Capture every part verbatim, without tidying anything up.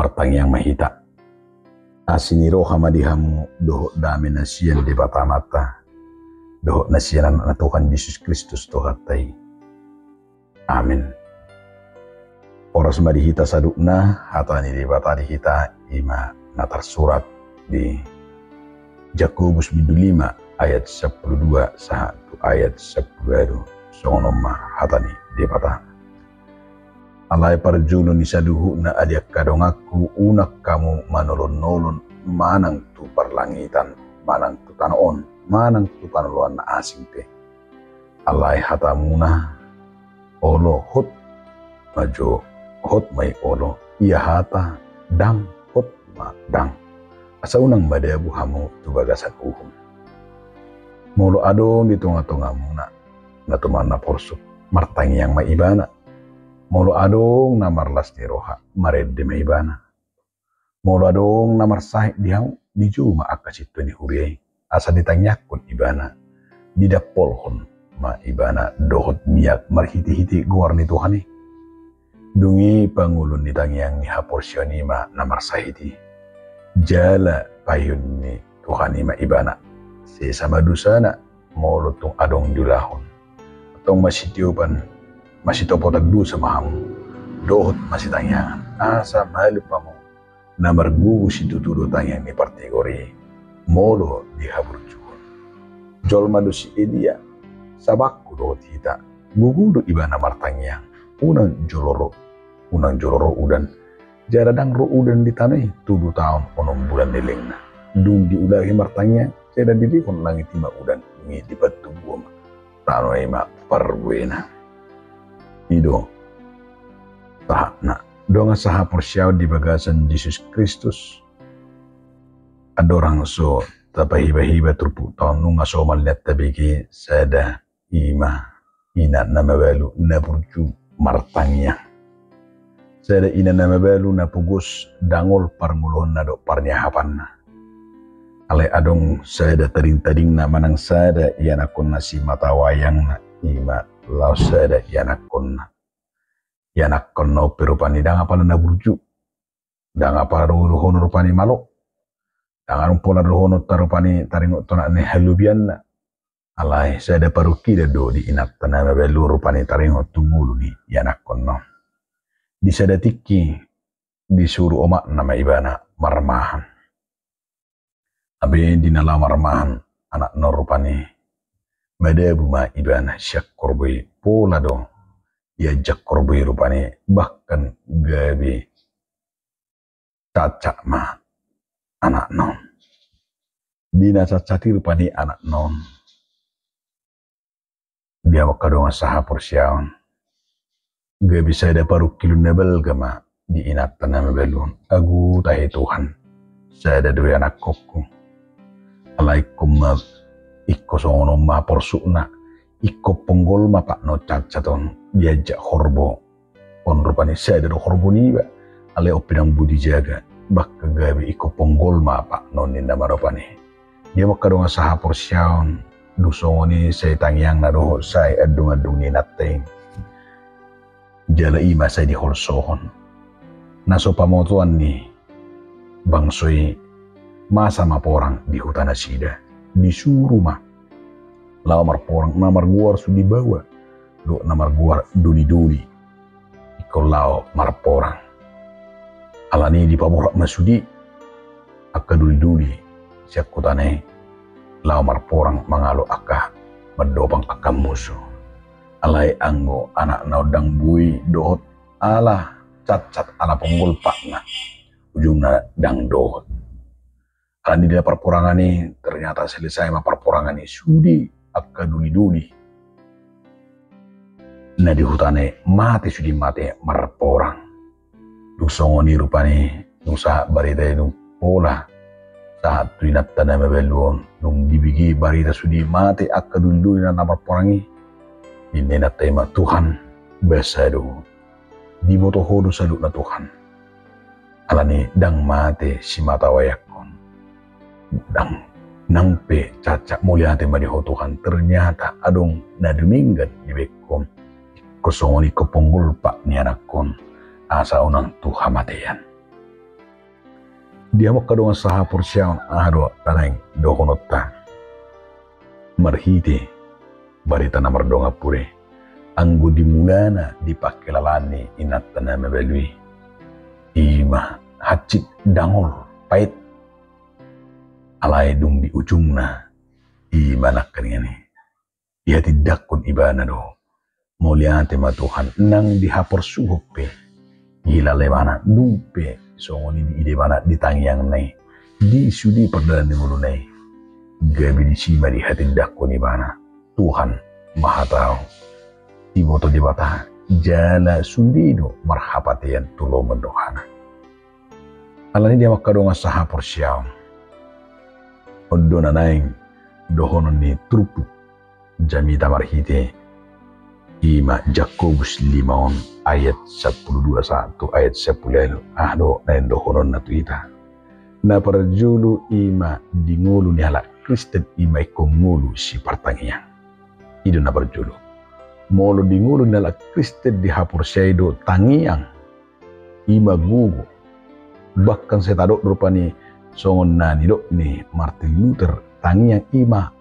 Martangiang ma hita. Asi ni roha ma di hamu dohot dame na sian Debata Amanta dohot na sian Anakna Tuhan Jesus Kristus Tuhanta i. Amen. Horas ma di hita saluhutna. Hata ni Debata di hita i ma na tarsurat di Jakobus bindu lima ayat sampulu dua sahat tu ayat sampulu ualu. Songon on ma hata ni Debata. Alai parjolo ni saluhutna, ale angka donganku, unang hamu manolon-nolon manang tu parlangitan manang tu tano on manang tu panoloan na asing pe. Alai hatamuna olo hot ma jo, hot ma i olo, ia hata ndang hot ma ndang, asa unang madabu hamu tu bagasan uhum. Molo adong di tonga-tongamuna na tumang na porsuk, martangiang ma ibana. Molo adong na marlas ni roha, marende ma ibana. Molo adong na marsahit di hamu, dijou ma angka sintua ni huria i, asa ditangiangkon ibana. Didampolhon ma ibana dohot miak marhite-hite goar ni Tuhan i. Dung i pangolon ni tangiang ni haporseaon i ma na marsahit i. Jala paihon ni Tuhan i ma ibana. Sesa ma dosana molo tung adong diulahon. Antong masitiopan, masitopotan dosa ma hamu dohot masitangiangan, asa malum hamu na margogo situtu do tangiang ni partigor i molo dihaburjuhon. Jolma do si Elia, sabangku dohot hita, gogo do ibana martangiang, unang jolo ro, unang jolo ro udan. Jala ndang ro udan di tano i tolu taon onom bulan lelengna. Dung diulahi martangiang, jala dilehon langit i ma udan, dung i dipatubu ma tano i ma parbuena. I do sahatna. Dongan sahaporseaon di bagasan Jesus Kristus, andorang so tapahiba-hiba turpuk taon, nunga somal nian tabege sada i ma ina na mabalu na burju martangiang. Sada ina na mabalu na pogos, dangol parngoluonna dohot parniahapanna. Alai adong sada tading-tadingna manang sada ianakkonna simatawayangna, i ma laos sada ianakkonna. Ianakkonna on pe rupani ndang apala na burju, ndang apala do dohonon rupani malo, ndang adong pola dohonon ta rupani taringot tu anak ni halobianna. Alai sada parungkilon do di inanta na mabalu on rupani taringot tu ngolu ni ianakkonna on. Di sada tingki disuru omakna ma ibana marmahan. Hape di na laho marmahan anakna on rupani, madabu ma ibana sian horbo i, pola do diajak horbo i rupani, bahkan gabe cacat ma anakna on. Di na cacat i rupani anakna on, di hamu angka dongan sahaporseaon, gabe sada parungkilon na balga ma di inanta na mabalu on. Agu tahe Tuhan, sada do ianakhonku. Alai ingkon ma, ingkon songon on ma porsukna, ingkon ponggol ma patna on cacat on, diajak horbo on rupani, sada do horbo niba. Alai on pe ndang boi dijaga, bahkan gabe ingkon ponggol ma patna on ninna ma rupani. Di hamu angka dongan sahaporseaon, dung songon i sai tangiangna dohot sai andung-andung ni inanta i. Jala i ma sai diholsohon. Na so pamotoan ni bangso i, masa ma porang di huta nasida, disuru ma laho marporang, na margoar Sudibawa dohot na margoar Dolidoli. Ingkon laho marporang. Alani i dipaborhat ma sude angka dolidoli sian hutana i laho marporang mangalo angka mandopang angka musu. Alai anggo anakna on ndang boi dohot, ala cacat, ala ponggol patna, ujungna ndang dohot. Alani di na parporangan i, ternyata selesai ma parporangan i, sude angka dolidoli na di hutana i mate sude, mate marporang. Dung songon i rupani, dung sahat barita i, dung pola sahat tu inanta na mabalu on, dung dibege barita sude mate angka dolidoli na marporang i, ninna inanta i ma, Tuhan, basa do, diboto Ho do saluhutna Tuhan. Alani ndang mate simatawayangkon, ndang, nang pe cacat, mauliate ma di Ho Tuhan, ternyata adong na dumenggan dibahenkon. Ingkon songon i ingkon ponggol pat ni anakhon, asa unang tu hamatean. Di hamu angka dongan sahaporseaon, aha do na naeng dohononta marhite barita na mardongan pudi? Anggo di mulana dipangkilalaan ni inanta na mabalu i, i ma hansit dangol, paet. Alai dung di ujungna, i ma nangkaningan i, dihatindangkon ibana do. Mauliate ma Tuhan, nang di haporsuhon pe dihilala ibana, dung pe songon i diida ibana di tangiangna i, di sude pardalanan ni ngoluna i, gabe disi ma dihatindangkon ibana: Tuhan ma hatau, diboto Debata, jala sude do marhapatean tu lomo ni rohana. Alani i, di hamu angka dongan sahaporseaon, on do na naeng dohonon ni turpuk jamita marhite i ma Jakobus lima on, ayat sampulu dua sahat tu ayat sampulu ualu. Aha do naeng dohononna tu hita? Na parjolo i ma di ngolu ni halak Kristen i ma ingkon ngolu sipartangiang. I do na parjolo. Molo di ngolu ni halak Kristen, dihaporseai do tangiang i ma gogo. Bahkan sai tadok do rupani songon na nidok ni Martin Luther, tangiang i ma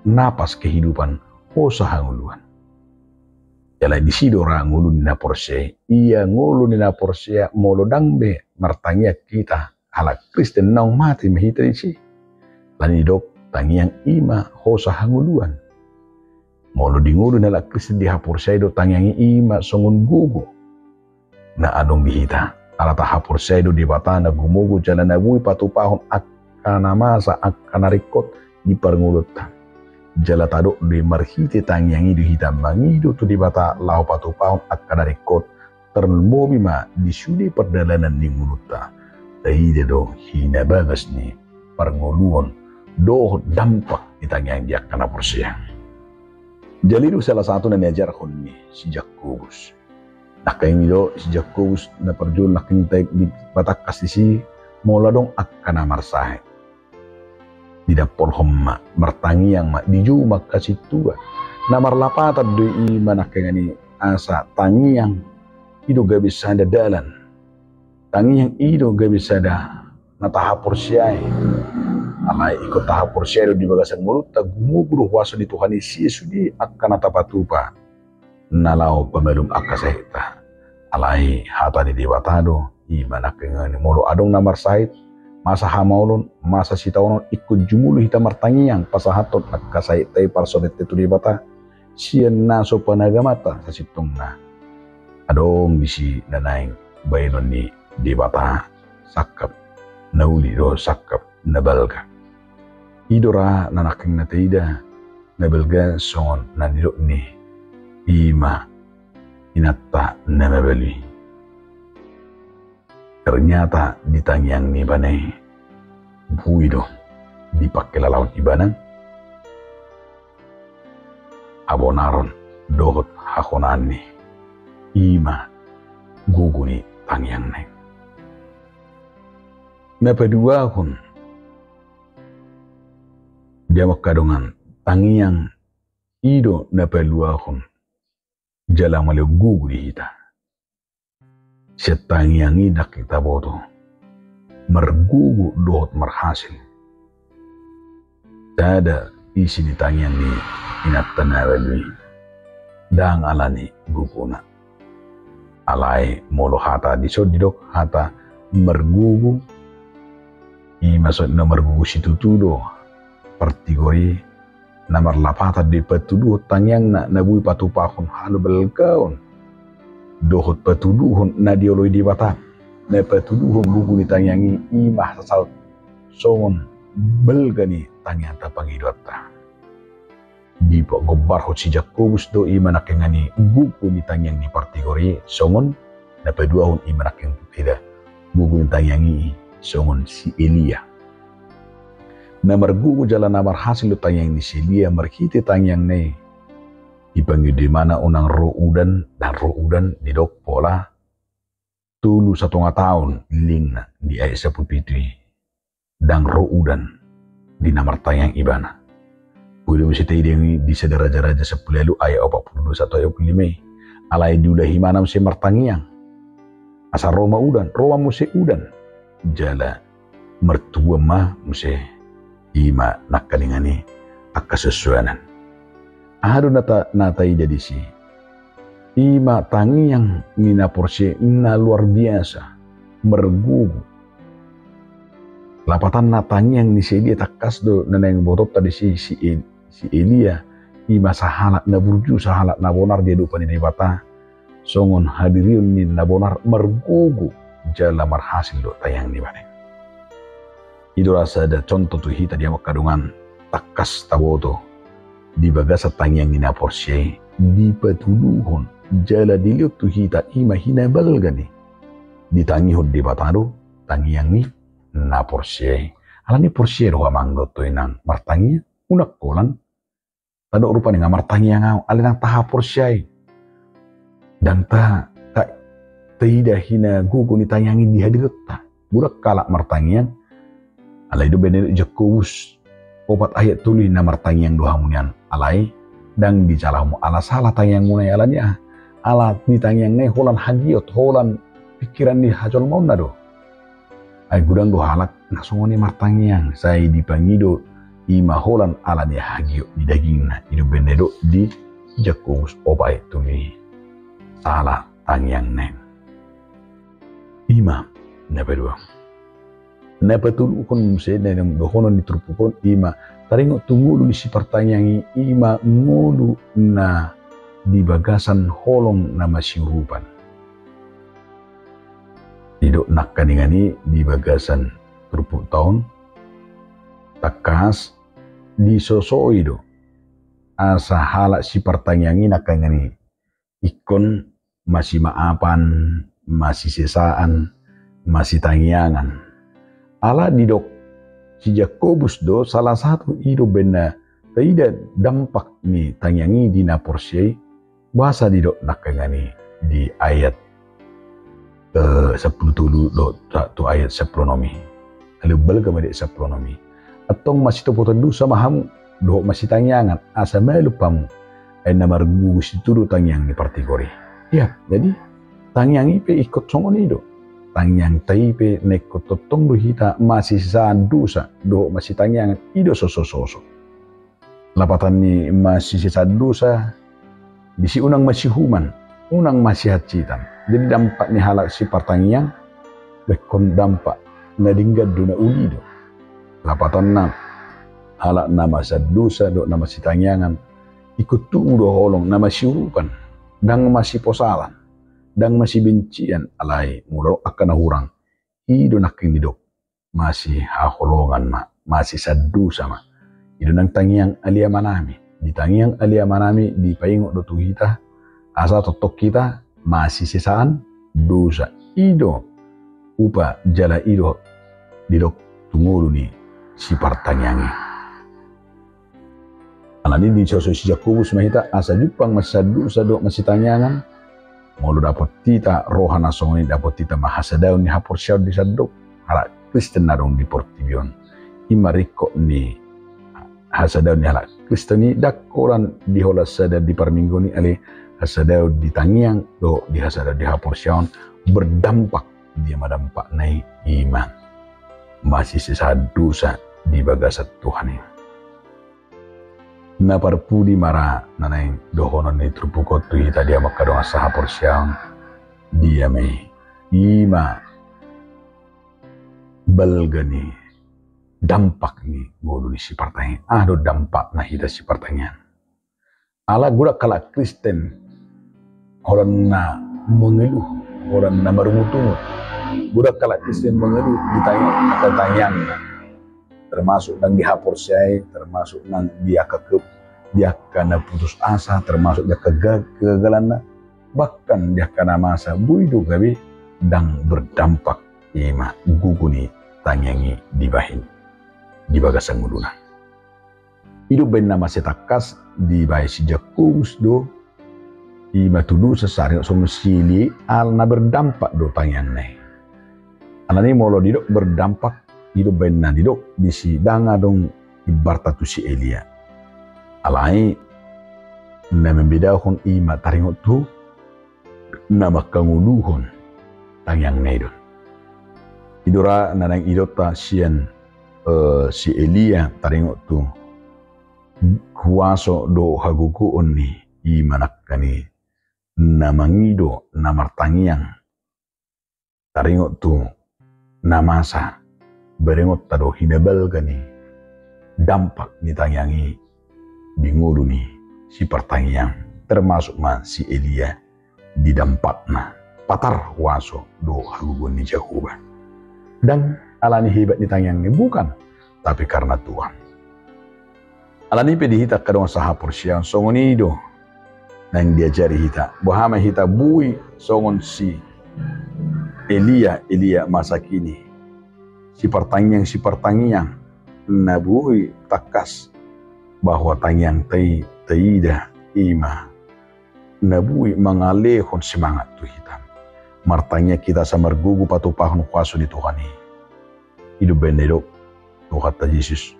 napas kehidupan, hosa hangoluan. Jala disi do ra ngolu ni na porsea. Ia ngolu ni na porsea, molo ndang be martangiang hita halak Kristen, naung mate ma hita disi. Alani didok tangiang i ma hosa hangoluan. Molo di ngolu ni halak Kristen, dihaporseai do tangiang i ma songon gogo na adong di hita. Ala tahaporseai do Debata na gumogo jala na boi patupahon angka na masa, angka na ringkot di parngoluonta. Jala tadok do i, marhite tangiang i do hita mangido tu Debata laho patupahon angka na ringkot, tarlumobi ma di sude pardalanan ni ngolunta. Taida do hinabagas ni parngoluon dohot dampak ni tangiang di angka na porsea. Jala i do salah satu na niajarhon ni si Jakobus. Nangkaning i do si Jakobus na parjolo nangkaning taida, dibatangkas disi, molo adong angka na marsahit, didampolhon ma, martangiang ma, dijou ma angka sintua. Na marlapatan do i ma nangkaningan i, asa tangiang i do gabe sada dalan. Tangiang i do gabe sada na tahaporseai. Alai ingkon tahaporseai do di bagasan ngolunta, gumogo do huaso ni Tuhan i sian sude angka na tapatupa na laho pamalum angka sahitta. Alai hata ni Debata do, i ma nangkaningan i, molo adong na marsahit, masa hamaolon, masa sitaonon, ingkon jumolo hita martangiang pasahathon angka sahitta i, parsonenta i tu Debata sian na so panagamanta sasintongna. Adong disi na naeng baenon ni Debata sangkap na uli dohot sangkap na balga. I do ra na nangkaning na taida na balga songon na nidok ni i ma inanta na mabalu i. Ternyata di tangiang ni ibana i, boi do dipangkilalahon ibana habonaron dohot hahonaan ni i ma gogo ni tangiangna i. Na paduahon, di hamu angka dongan, tangiang i do na paluahon jala maleon gogo di hita. Sian tangiang i ndang hita boto margogo dohot marhasil. Sada isi ni tangiang ni inanta na mabalu i, ndang alani gogona. Alai molo hata dison didok hata margogo, i ma songon na margogo situtu do partigor i, na marlapatan do i patuduhon tangiangna na boi patupahon halobalgaon dohot patuduhon na dioloi Debata. Na patuduhon gogo ni tangiang i, i ma hasasahon songon balga ni tangiangta, pangidoanta. Digombarhon si Jakobus do i ma nangkaningan i gogo ni tangiang ni partigor i, songon na paduahon i ma nangkaning taida gogo ni tangiang i songon si Elia. Na margogo jala na marhasil do tangiang ni si Elia marhite tangiangna i. Dipangido ibana unang ro udan, ndang ro udan, didok pola tolu satonga taon, lingna di ayat sampulu pitu i. Ndang ro udan di na martangiang ibana. Boi do muse taida i di sada Raja-raja sampulu ualu ayat opat pulu dua sahat tu ayat opat pulu lima i. Alai diulahi ibana muse martangiang asa ro ma udan, ro ma muse udan. jala martubuan ma muse, i ma nangkaningan i angka suansuanan. Aha do na ta-, na taida disi? I ma tangiang ni na porsea na luar biasa, margogo. Lapatanna tangiang ni si Elia tangkas do na naeng botoonta disi, si El-, si Elia, i ma sahalak na burju, sahalak na bonar di adopan ni Debata, songon hadirion ni na bonar margogo jala marhasil do tangiang ni ibana i. I do ra sada contoh tu hita di hamu angka dongan, tangkas taboto di bagasan tangiang ni na porsea i, dipatuduhon jala dilehon tu hita i ma hinabalga ni ditangihon Debata do tangiang ni na porsea i. Alani porsea do ho amang dohot inang martangiang, unang holan tadok rupani nga martangiang ahu, alai ndang tahaporseai. Ndang ta, ta, taida hinagogo ni tangiang i di hadirinta. Godang halak martangiang, alai do baen na didok Jakobus opat ayat tolu i, na martangiang do hamu nian, alai ndang dijalo hamu ala sala tangiangmuna i, alani aha? Ala di tangiangna i holan hagiot, holan pikiran ni hajolmaonna do. Ai godang do halak na songon i martangiang, sai dipangido i ma holan ala ni hagiot ni dagingna. I do baen na didok di Jakobus opat ayat tolu i, sala tangiangna i. I ma na padua. Na patoluhon muse na naeng dohonon ni turpuk on, i ma taringot tu ngolu ni sipartangiang i, i ma ngolu na di bagasan holong na masiurupan. Didok nangkaningan i di bagasan turpukta on, tangkas disosoi do asa halak sipartangiang i nangkaningan i ingkon masimaafan, masisesaan, masitangiangan. Ala didok si Jakobus do salah satu i do baen na taida dampak ni tangiang i di na porsea i, boasa didok nangkaningan i di ayat, eh, sampulu tolu dohot tu ayat sampulu onom i. Alai balga ma di ayat sampulu onom i. Antong masitopotan dosa ma hamu dohot masitangiangan, asa malum hamu. Ai na margogo situtu do tangiang ni partigor i. Ia, jadi tangiang i pe ingkon songon i do. Tangiangta i pe na ingkon tongtong do hita masisesaan dosa dohot masitangiangan, i do sosososo. Lapatan ni masisesaan dosa, disi unang masiuhuman, unang masihansitan. Jadi dampak ni halak sipartangiang, ingkon dampak na denggan do, na uli do. Lapatanna halak na masidosa dohot na masitangiangan, ingkon tubu do holong na masiurupan, ndang masiposalan, ndang masibencian, alai molo angka na hurang, i do nangkin didok masihaholongan ma, masisesaan dosa ma. I do nang tangiang Ale Amanami. Di tangiang Ale Amanami dipaingot do tu hita asa tongtong hita masisesaan dosa. I do upa jala i do didok tu ngolu ni sipartangiang i. Alani i disosoi si Jakobus ma hita asa jumpang masisesaan dosa dohot masitangiangan. Molo dapot hita roha na songon i, dapot hita ma hasadaon ni haporseaon di sandok halak Kristen na adong di portibi on. I ma ringkot ni hasadaon ni halak Kristen i, ndang holan dihola sada di parmingguon i, alai hasadaon di tangiang dohot di hasadaon di haporseaon, berdampak. Dia ma dampakna i? I ma masisesaan dosa di bagasan Tuhan i. Na parpudi ma ra na naeng dohonon ni turpuk on tu hita di hamu angka dongan sahaporseaon. Dia ma i? I ma balga ni dampak ni ngolu ni sipartangiang. Aha do dampakna hita sipartangiang? Ala godang halak Kristen holan na mengeluh, holan na marungutungut. Godang halak Kristen mengeluh di tangiang, angka tangiangna. Termasuk nang di haporseaon, termasuk nang di angka ke-, di angka na putus asa, termasuk di angka ga-, kegagalanna, bahkan di angka na masa, boi do gabe ndang berdampak i ma gogo ni tangiang i dibahen di bagasan ngoluna. I do baen na mansai tangkas dibaen si Jakobus do, i ma tu dosa saringot songon si Elia, ala na berdampak do tangiangna i. Alani molo didok berdampak, i do baen na didok disi ndang adong imbarta tu si Elia. Alai na membedahon i ma taringot tu na mangkangoluhon tangiangna i do. Ido ra na naeng idaonta sian, eh, si Elia, taringot tu huaso dohot hagogoon ni i manangkani na mangido na martangiang. Taringot tu na masa, berengonta do hinabalga ni dampak ni tangiang i di ngolu ni sipartangiang, termasuk ma si Elia di dampakna, patar huaso dohot hagogoon ni Jahowa. Ndang alani hebat ni tangiang i, bukan, tapi karena Tuhan. Alani pe di hita angka dongan sahaporseaon, songon i do naeng diajari hita, boha ma hita boi songon si Elia, Elia masa kini, sipartangiang, sipartangiang na boi tangkas bahwa tangiangta i taida i ma na boi mangalehon semangat tu hita. Martangiang hita asa margogo patupahon huaso ni Tuhan i. I do umbahen na didok Tuhanta Jesus.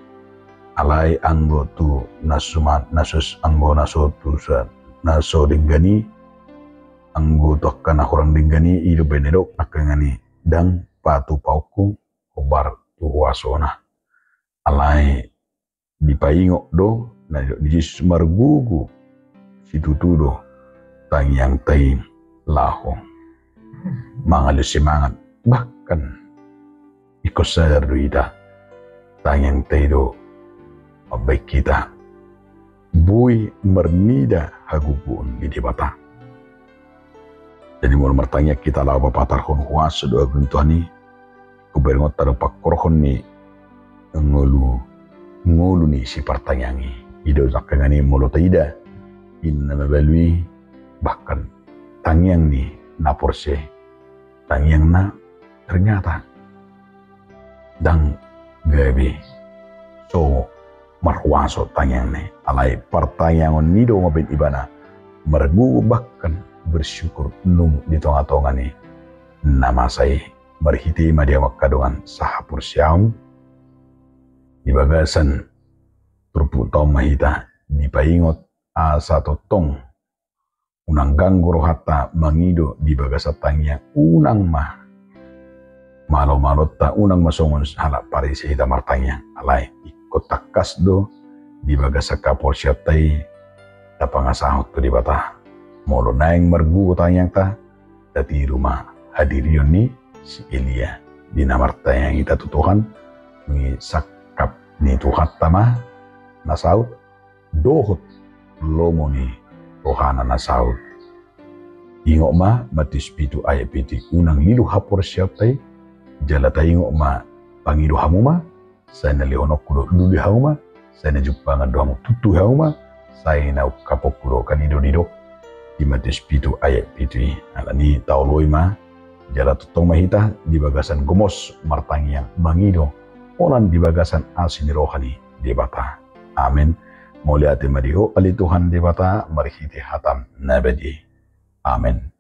Alai anggo tu na so ma-, na so s-, anggo na so tu sa-, na so denggan i, anggo tu angka na hurang denggan i, i do umbahen na didok nangkaningan i, ndang patupahonku hombar tu huasona. Alai dipaingot do na nidok ni Jesus, margogo situtu do tangiangta i laho mangalehon semangat. Bahkan ingkon sadar do hita, tangiangta i do mambahen hita boi marnida hagogoon di Debata. Jadi molo martangiang hita laho papatarhon huaso dohot hagogoon ni Tuhan i, ingkon berengonta do pangkorhon ni ngolu, ngolu ni sipartangiang i. I do nangkaningan i molo taida, i na mabalu i, bahkan tangiang ni na porsea, tangiang na ternyata ndang gabe so marhuaso tangiangna i. Alai partangiangon ni do mambahen ibana margogo bahkan bersyukur nunga di tonga-tonga ni na masa i. Marhite i ma di hamu angka dongan sahaporseaon, di bagasan turpukta on ma hita dipaingot asa tongtong unang ganggu rohanta mangido di bagasan tangiang, unang ma malo-malonta, unang ma songon halak Parise hita martangiang. Alai ingkon tangkas do di bagasan haporseaonta i tapangasahon tu Debata. Molo naeng margogo tangiangta, tatiru ma hadirion ni si Elia di na martangiang hita tu Tuhan, nunga sangkap ni Tuhanta ma na saut, dohot lomo ni rohana na saut. Ingot ma Matius pitu ayat pitu i, unang lilu haporseaonta i, jala taingot ma, pangido hamu ma, sai na lehononku do lului hamu ma, sai na jumpangan do hamu tutu hamu ma, sai na ungkaponku do, kan i do didok di Matius pitu ayat pitu i. Alani taoloi ma, jala tongtong ma hita di bagasan gomos martangiang mangido, holan di bagasan asi ni roha ni Debata. Amen. Mauliate ma di Ho ale Tuhan Debata, marhite hataM na badia i. Amen.